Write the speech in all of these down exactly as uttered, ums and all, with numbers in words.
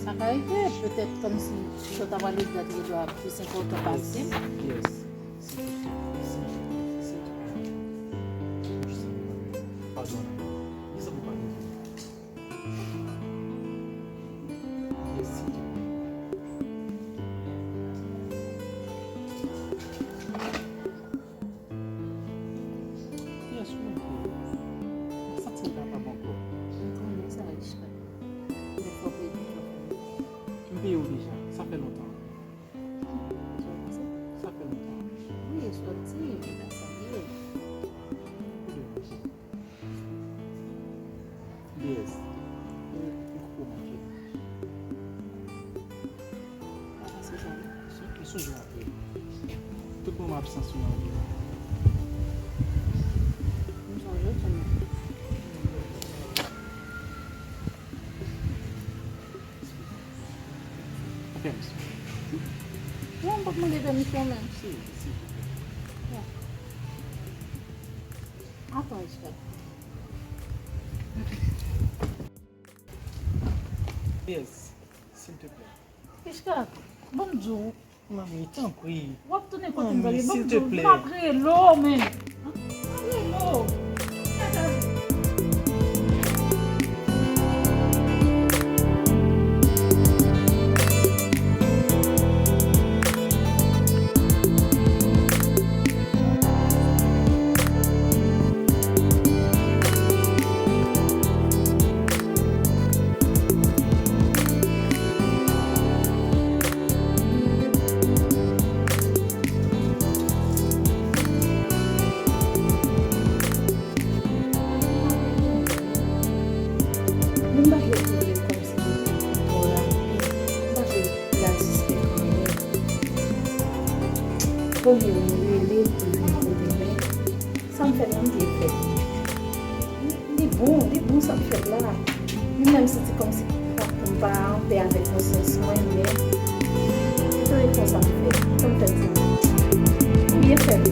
Sa ka rive, petèt kòmsi sa w ta pral egzat li dwa plis enpòtan pase. Yes, yes. Silvouplè, silvouplè, silvouplè. Padone. Mezanmi, padone. Yes, silvouplè. Yes, wi, wi. Mwen santi m kapab ankò. M konnen sa, Richard. Men fò w ede m. M peye w deja. Sa fè lontan. Sa w panse? Sa fè lontan. Wi, sòti, m ta salye. Yes. Li koupe w manje. Pa pase sa non. M sonje w apre. Tout moman absans ou nan vi m. M sonje w sèlman. Eskize m. Pèmisyon. Non, m p ap mande pèmisyon menm. Si, silvouplè. Atann, Richard. Yes, silteplè. Richard, ban m di w. Manmi, tanpri. W ap tounen kote m prale. Manmi, ban m di w, silteplè. M ap rele w, men. M ap rele w. Mwen pa jwe pwoblèm kòmsi li twò rapid. Mwen pa jwe la jiske anyen. Olye m rele pou l vin kote m, men sa m fè la, m te fè. Li bon, li bon sa m fè la. Li menm santi kòmsi m pa, m pa anpè avèk konsyans mwen, men se yon efò sa m fè. Sa m fè di nou? M byen fè wi.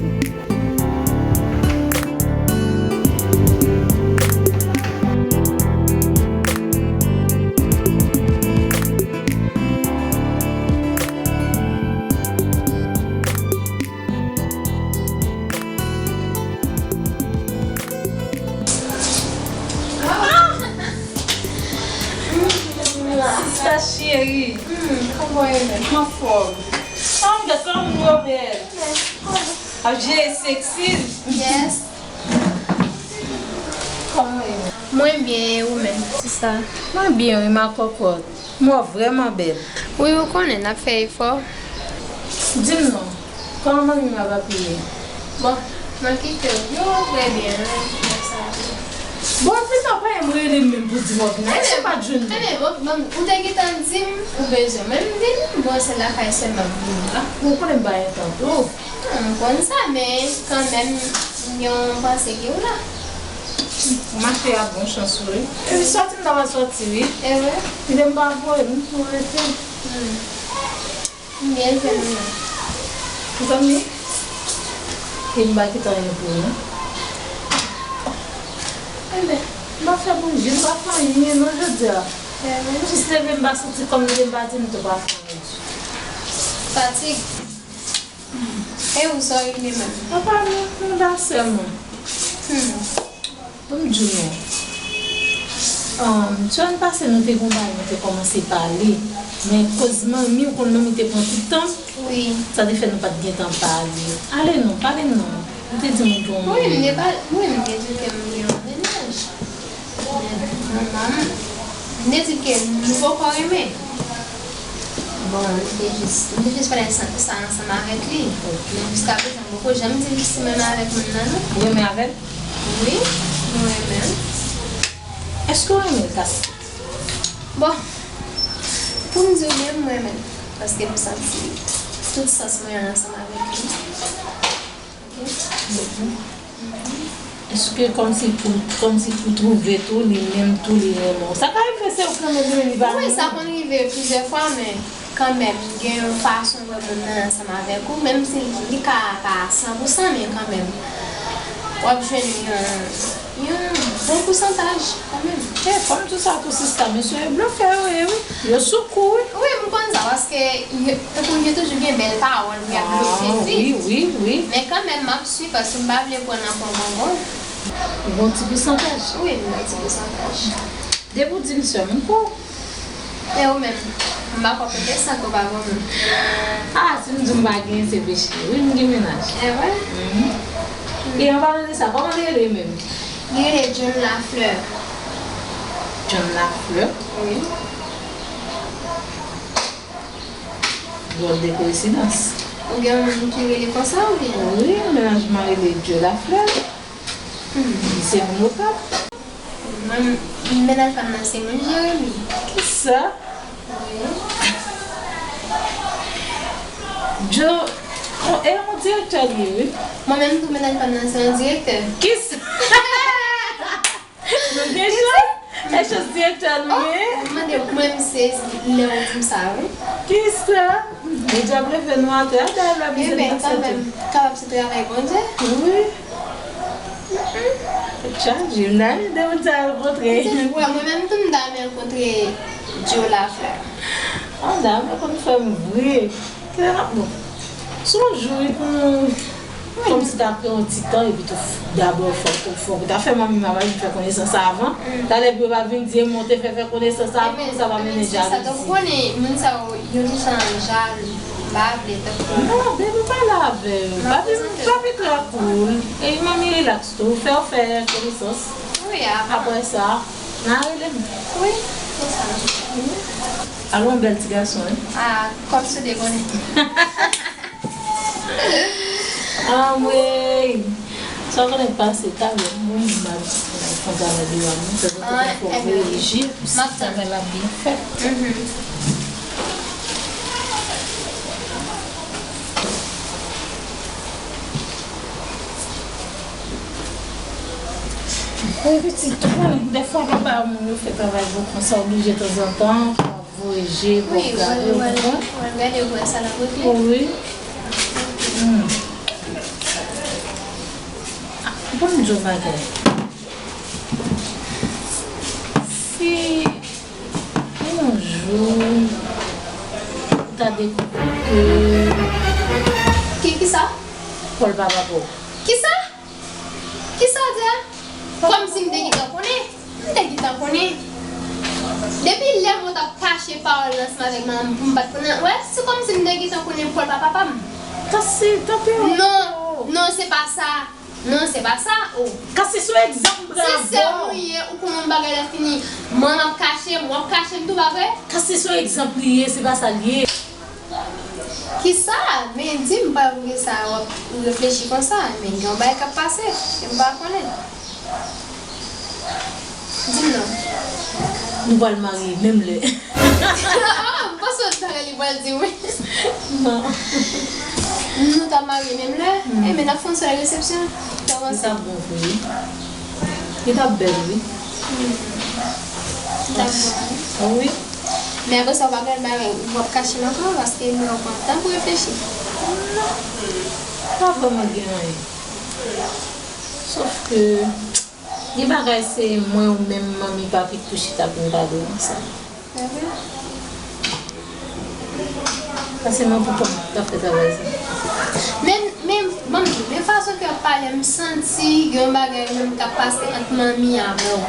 Sista cheri. Hmm, kòman w ye menm? Anfòm. Ann gad kòman moun yo bèl. Ap jere sexy. Yes. Kòman w ye menm? Mwen byen, e ou menm? Sista. Mwen byen wi, ma kòkòt. Mwen vrèman bèl. Wi, ou konnen n ap fè efò. Di m non, kòman manmi m ap apiye? Bon, mwen kite w. Yo trè byen, wi, mwen sa tou. Bon, epi sa pa janm rele m menm pou di m w ap vin la. Èske w pa t jwenn mwen? Ebyen, bon, bon, ou te gentan di m ou bezwen mwen, m vini. Bon, se lakay sèlman m vini la. Ou konnen m pa gen tan tou. Hmm, m konn sa, men kanmenm, m gen yon panse gen w la. Ou mache a bon chans wi. Epi sòti m ta pral sòti wi. E vre? Kite m pa voye m tou rete. Hmm. M byen jwenn ou la. Zanmi, e m pa kite anyen pou ou non. Enben, m pa fè bouji, m pa fè anyen non jodi a. E vre? M jis leve, m pa santi kò m, leve m pa di m tou pa fè anyen. Fatig. E ou, sa w regle menm? Apa non, m la sèlman. Hmm. Ban m di w non. Ahn, semèn pase nou te gon bagay nou te kòmanse pale, men koz manmi, ou konn manmi te pran tout tan m, wi, sa te fè nou pa t gentan pale. Ale non, pale m non. Ou te di m ou gen yon... Wi, m te pa, wi, m te di w ke m gen yon mennaj. Men manman m, m te di ke nou poko renmen. Bon, m te jis, m te jis pale sa, sa ansanm avèk li. Men jiskaprezan, m poko janm di l si m renmen avèk moun nan, non. Ou renmen avè l? Wi, mwen renmen l. Èske w renmen l, Kas? Bon, pou m di w byen, mwen renmen l. Paske m santi tout sans mwen ansanm avèk li. Èske kòmsi pou, kòmsi pou twouve tou, li menm tou, li renmen w? Sa ka rive se ou k renmen li, men li pa renmen w. Wi, sa konn rive plizyè fwa, men kanmenm, gen yon fason w wè moun nan ansanm avèk ou, menm si li ka pa san pou san, men kanmenm, w ap jwenn yon, Yon bon pousantaj kanmenm. E, fanm tou sa tou, sista, mesye yo blofè yo ye, wi. Yo sou kou, wi. Wi, m konn sa, paske yo, tankou yo toujou gen bèl pawòl pou y ap blofe fi. Wi, wi, wi. Men kanmenm, m ap swiv, paske m pa vle pran nan pon bonbon. Yon bon ti pousantaj. Wi, yon bon ti pousantaj. Depi w di m sè m, m kou. E ou menm? M pa kwè pote sa ke w pa bon moun. Ah, si m di m pa gen, se peche. Wi, m gen mennaj. E vre? Mhm. E an palan de sa, kòman li rele menm? Li rele John Lafleur. John Lafleur? Wi. Dwòl de koyensidans. Ou gen yon moun ki rele konsa oubyen? Wi, mennaj mwen rele Joe Lafleur. Hmm. Li se moun Okap. Mwen, mennaj pa m nan se moun Jeremi. Kisa? Wi. Joe, oh, e yon direktè li ye, wi. Mwen menm tou, mennaj pa m nan se yon direktè. Kisa? Nou gen chans? E chans direktè nou ye? Oh, m mande w, mwen, m se lè w di m sa, wi. Kisa? Deja leve nou atè, atè la, mizè. Eben, kanmenm, kapab se travay Bondye. Wi. Tèt chaje, m ta renmen de moun sa renkontre. Wè, mwen menm tou, m ta renmen renkontre Joe Lafleur. Anda, mwen konn fè m vre. Bon. Se yon jou, wi, pou nou kòmsi ta pran yon ti tan, epi tou, dabò, fòk, fòk, fòk ou ta fè manmi m ap vin fè konesans avan. Mm. Talè pou yo pa vin di, e mwen te fè, fè konesans avan, sa pa mennen jalouzi. Sa, donk, konnen, moun sa yo, yo toujou jalou, m pa vle, tankou. Non, baby, pale avè yo. Papi, papi trè cool. E manmi relax tou, fè yo fè konesans. Wi, avan. Apre sa, n a rele m. Wi, se sa. Wi. Alon bèl ti gason, wi. Ah, kòm sou de konnen. Anmwey! Sa w konnen k pase talè, mwen menm m ap fè yon travay deyò a mwen, tanzantan fò m voye je pou si travay la byen fèt. Mhm. Wi, pitit, ou konnen, dèfwa gen pa moun yo fè travay bon konsa, oblije tanzantan. Voye je pou w gade, w konprann? Wi, w al gade, w wè sa l ap regle. Wi. Hmm. Ah, bon, m di w bagay. Si yon jou ou ta dekouvri ke... Ki, kisa? Pòl pa papa w. Kisa? Kisa w di a? Kòmsi m te gentan konnen. M te gentan konnen. Depi lè mwen t ap kache pawòl nan ansanm avèk manman m pou m pa t konnen. Wè, se kòmsi m te gentan konnen Pòl pa papa m. Kasi, tanpri. Non, non, se pa sa. Non, se pa sa. Oh. Kasi, se yon egzanp m pran. Se sè m ou ye, ou konnen yon bagay la fini. Mwen m ap kache m, w ap kache m tou, pa vre? Kasi, se yon egzanp li ye, se pa sa l ye. Kisa? Men di m, pa vre sa, w ap reflechi konsa, men gen yon bagay k ap pase, ke m pa konnen. Di m non. Nou pral marye menm lè. M panse w t pral li pral di wi. Non. Nou t ap marye menm lè? Hmm. Ebyen, n ap fè yon sèl resepsyon. Sa w panse? Li t ap bon vre. Li t ap bèl, wi. Hmm. Li t ap bon, wi. Wi. Men apre sa, w pa gen bagay, w ap kache m ankò, paske m wè w pran tan pou reflechi. Non. Pa vrèman gen anyen. Sòf ke, gen bagay se mwen ou menm manmi papi k pou chita pou n pale konsa. Paske mwen pou kòm t ap fè travay sa. Men, men, ban m di w, men fason ke w ap pale, m santi gen yon bagay menm k ap pase ant manmi avè w.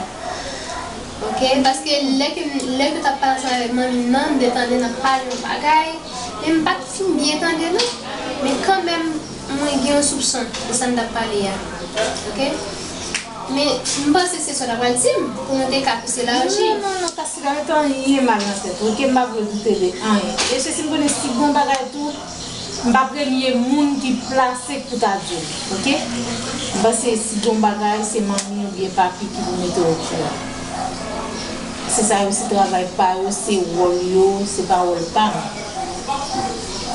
Oke? Paske lè ke, lè ke w t ap pale ansanm avèk manmi m nan, m te tande n ap pale yon bagay, men m pa t fin byen tande non. Men kanmenm, mwen gen yon soupson de sa n t ap pale a. Oke? Men, m panse se sa w ta pral di m, pou nou te ka plis elaji. Non, non, non, Kasi, pa mete anyen mal nan tèt ou, oke? M pa vle doute de anyen. E se si m konnen si gon bagay tou, m pa premye moun ki plase pou ta di w, oke? M panse si gon bagay, se manmi oubyen papi ki pou mete w okouran. Se sa yo, se travay pa yo, se wòl yo, se pa wòl pa m.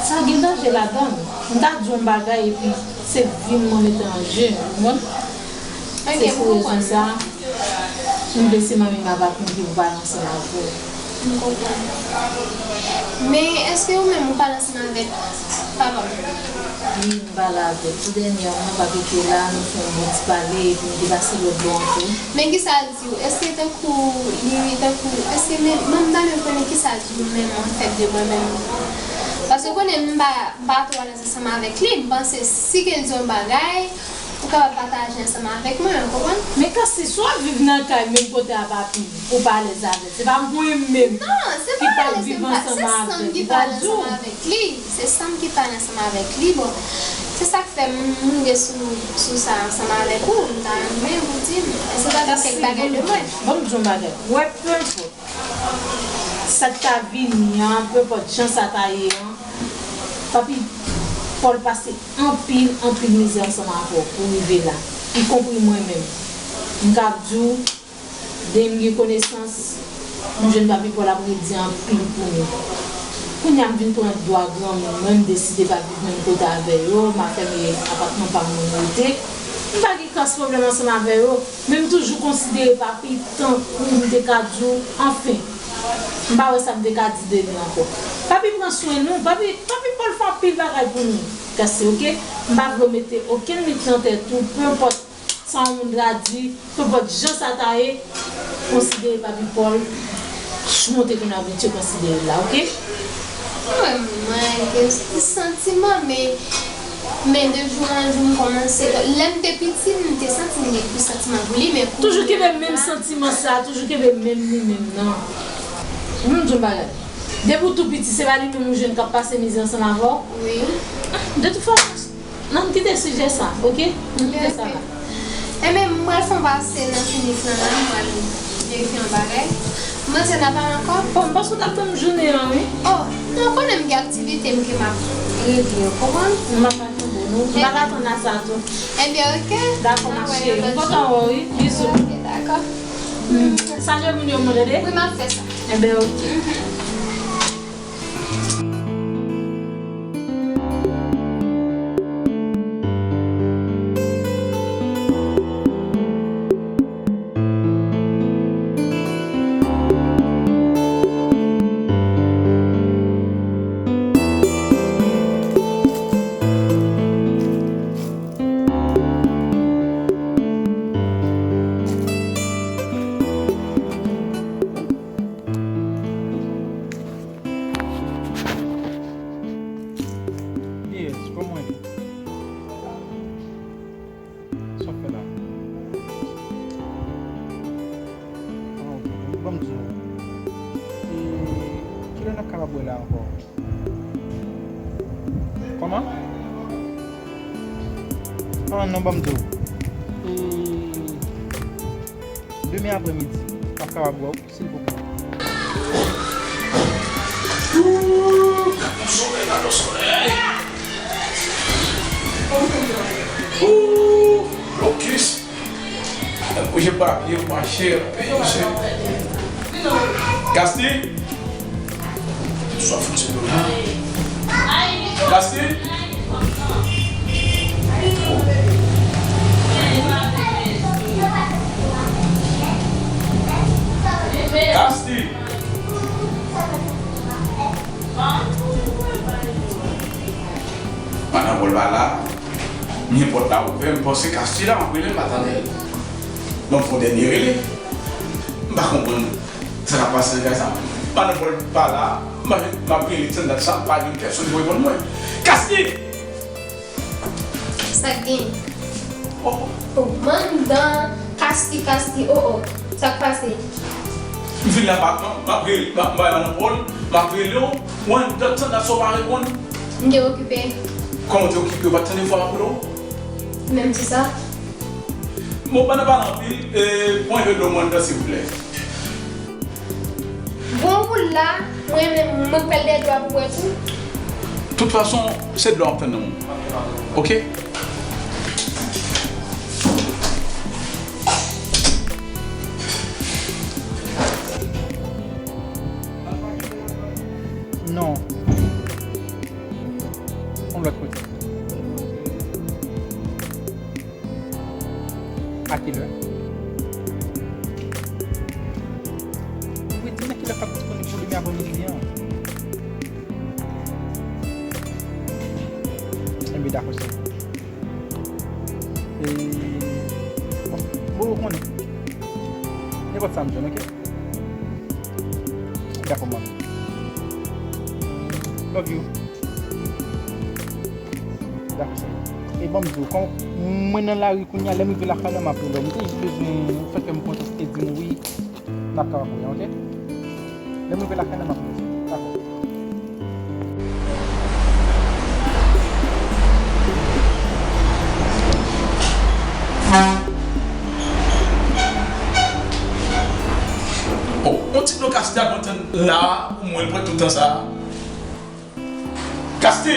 Sa gen danje ladan l. M ta di yon bagay epi se vi m mwen mete an je, ou konprann? Se pou rezon sa, m vle se manmi m avèk m ki pou pale ansanm avè w. M konprann. Men, èske ou menm ou pale ansanm avèk papa m? Wi, m pale avè l. Tou dènyèman, papi te la, nou fè yon bon ti pale, epi m te pase lòt bò an tou. Men kisa l di w? Èske tankou, li, tankou, èske men, mwen m ta renmen konnen kisa l di w menm, anfèt, de mwen menm? Paske ou konnen m pa, m pa twò alèz ansanm avèk li. M panse, si ke l di yon bagay, ou kapab pataje ansanm avèk mwen, ou konprann? Men Kasti, si w ap viv nan kay menm kote a papi, ou pa alèz avè l. Se pa mwen menm ki pral viv ansanm avè l. Non, se pa alèz, se pa, se Sam ki pale ansanm avèk li. Se Sam ki pale ansanm avèk li. Bon, se sa k fè m, m rive sou, sou sa ansanm avèk ou. M ta renmen ou di m, èske w ta gen kèk bagay de mwen? Ban m di w yon bagay. Wè, pe enpòt sa k ta vini an, pe enpòt jan sa ta ye an, papi Pòl pase anpil, anpil mizè ansanm avè w pou w rive la, ikonpri mwen menm. M kab di w, depi m gen konesans, m jwenn papi Pòl ap redi anpil pou nou. Kounye a m vin pran dwa granmoun mwen, m deside pa viv menm kote avè yo, m a fèmen apatman pa m mwen rete. M pa gen kras pwoblèm ansanm avè yo, men m toujou konsidere papi tankou m te ka di w, anfen, m pa wè sa m te ka di de li ankò. Papi pran swen nou, papi, papi Pòl fè anpil bagay pou nou. Kase, oke? M pa vle w mete okenn limit nan tèt ou, pe enpòt sa yon moun ta di, pe enpòt jan sa ta ye, konsidere papi Pòl, monte kounye a, abitye konsidere l la, oke? Mwen, mwen gen santiman, men, men de jou an jou, m kòmanse, lè m te piti, m te santi m gen plis santiman pou li, men kounye a. Toujou kenbe menm santiman sa, toujou kenbe menm li menm nan. Ban m di w yon bagay. Depi w tou piti, se pa li menm ou jwenn k ap pase mizè ansanm avè w? Wi. De tout fason, ann kite sijè sa, oke? Ann kite sa la. Ebyen, m pral fè yon pase nan klinik lan la, m pral verifye yon bagay. Manzè, n a pale ankò? Bon, m panse w t ap tann jounen an, wi. Oh, non, konnen m gen aktivite m ke m ap regle, w konprann? M pa ka tann ou, non. M pa ka tann a sa tou. Ebyen, oke. Dakò, ma cheri. M kontan wè w, wi. Bizou. Oke, dakò. Salye moun yo, mwen, tande? Wi, m ap fè sa. Ebyen, oke. Yes, kòman w ye? Sa w fè la? Ah, ok. Ban m di w. E kilè n ap kapab wè la ankò? Kòman? Ah, non, ban m di w. E demen aprèmidi, m ap kapab wè w? Silvouplè. Ooh, gad yon solèy, gad yon solèy. Ooh, blokis. Mwen pa byen mache anpil, mesye. Kasti? Sa fout se nou la. Kasti? Kasti! Madan Pòl pa la, men pòt la ouvè, m panse Kasti la, m ap rele l, m pa tande l. Bon, m fè yon dènye rele. M pa konprann. Sa k ap pase nan kay sa? Madan Pòl pa la, m ap, m ap rele tann dat sa, pa gen pèsonn pou reponn mwen. Kasti! Sa k gen? Oh. Oh, mandan, Kasti, Kasti, oh, oh. Sa k pase? M vin la, m ap, m ap rele, m ap, m ap bay madan Pòl, m ap rele w, ou anndan tann dat sa w pa reponn. M te okipe. Kòman w te okipe? Ou pa t tande fwa m ap rele w? Menm ti sa. Bon, pandan pa anpil, e, pran yon dlo mwen anndan, silvouplè. Bon, ou la, mwen menm, mwen pral dèyè dlo a pou bwè tou. Tout fason, se dlo a m ap tann nan men w. Oke? Non. Yon lòt kote. A kilè? Wi, di m nan kilè k ap disponib pou Aprè midi an. Enben, dakò, cheri. E, bon, bon, ou konnen. Nenpòt sa m jwenn, oke? Dakò, man. Love you. Dakò, cheri. E bon, m di w, kòm mwen nan lari kounye a, lè m rive lakay la, m ap rele w. M te jis bezwen fè kè m kontan, te di m wi. N ap kapab wè, oke? Lè m rive lakay la, m ap di. Dakò. Oh, yon ti dlo Kastè ap antann la, pou mwen, l pran tout tan sa a. Kastè!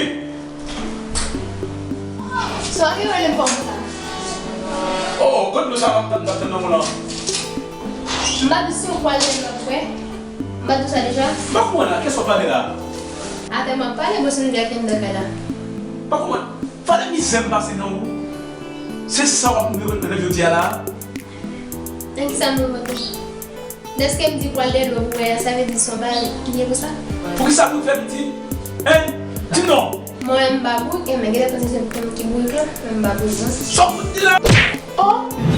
Sa w ap rele m kòman sa? Oh, kot dlo sa w ap tann, w ap tann nan mwen lan? M pa di si w pral de lòt bwè. M pa di w sa deja? M pa konprann la, kiyès w ap pale la? Atè m ap pale, bon, se m di ak Linda kay la. M pa konprann. Valè mizè m pase nan ou. Se sa w ap mande mwen nan jodi a la? Nan kisa m reponn ou? Dèske m di pral dèyè dlo pou wè a, sa vle di se yon bagay ki ye pou sa? Poukisa pou fè piti? Hein? Di m non! Mwen menm m pa bourik, e men gen lè panse se mwen ki bourik la, men m pa bourik non. Sa w fout di la? Oh!